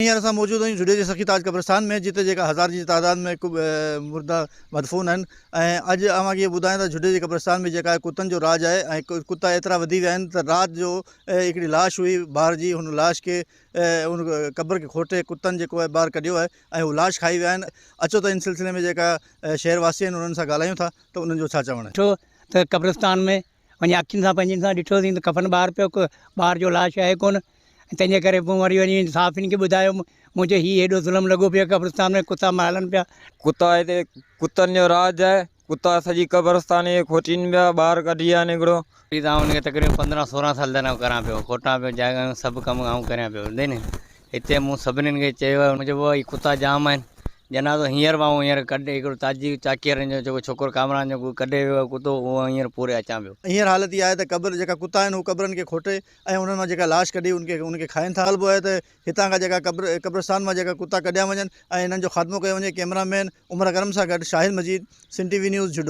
هينئر اسان موجود آهيون جھڏي جي سخي تاج قبرستان ۾ جتي جيڪا هزارن جي تعداد ۾ مردا مدفون آهن ۽ اڄ اوهان کي اهو ٻڌايان ته جھڏي جي قبرستان ۾ جيڪا ڪتن جو راڄ آهي ۽ ڪتا ايترا وڌي ويا آهن ته رات جو هڪڙي لاش هئي ٻار جي هن لاش کي ان قبر کي کوٽي ڪتن جيڪو آهي ٻاهر ڪڍيو آهي ۽ هو لاش کائي ويا آهن اچو ته ان سلسلي ۾ جيڪا شهر واسي آهن انهن سان ڳالهايون ٿا ته انهن جو ڇا چوڻ آهي. ڏٺو ته قبرستان ۾ وڃي اکين سان پنهنجين سان ڏٺوسين ته ڪفن ٻاهر پيو ٻار جو لاش آهي ڪونه تنهن جي ڪري پوء وري وڃي صحافين کي ٻڌايو مون چيو هي هيڏو ظلم لڳو پيو آهي قبرستان ۾ ڪتا مارن پيا. ڪتا هتي ڪتن جو راڄ آهي ڪتا سڄي قبرستان کي کوٽين پيا ٻاهر ڪڍي ويا آهن هڪڙو. هي ته آئون هن کي تقريبن 15 16 سال تائين آئون ڪران پيو کوٽان پيو جاڳايون سڀ ڪم آئون ڪريان پيو ٻڌئي ني هتي مون سڀنين کي چيو آهي مون چيو بابا هي ڪتا جام آهن جنازو هينئر به آئون هينئر ڪڍ هڪڙو تاجي چاڪيرن جو جيڪو ڇوڪرو ڪامران جو ڪڍي ويو آهي ڪتو اهو هينئر پوري اچان پيو. هينئر حالت اها آهي ته قبر جيڪا ڪتا آهن هو قبرن کي کوٽي ۽ انهن مان جيڪا لاش ڪڍي ان کي ان کي کائن ٿا. طالبو آهي ته هتان کان جيڪا قبر قبرستان مان جيڪا ڪتا ڪڍيا وڃن ۽ انهن جو خاتمو ڪيو وڃي ڪئميرا مين عمر اڪرم سان گڏ Shahid Majeed Sindh T V news Jhuddo.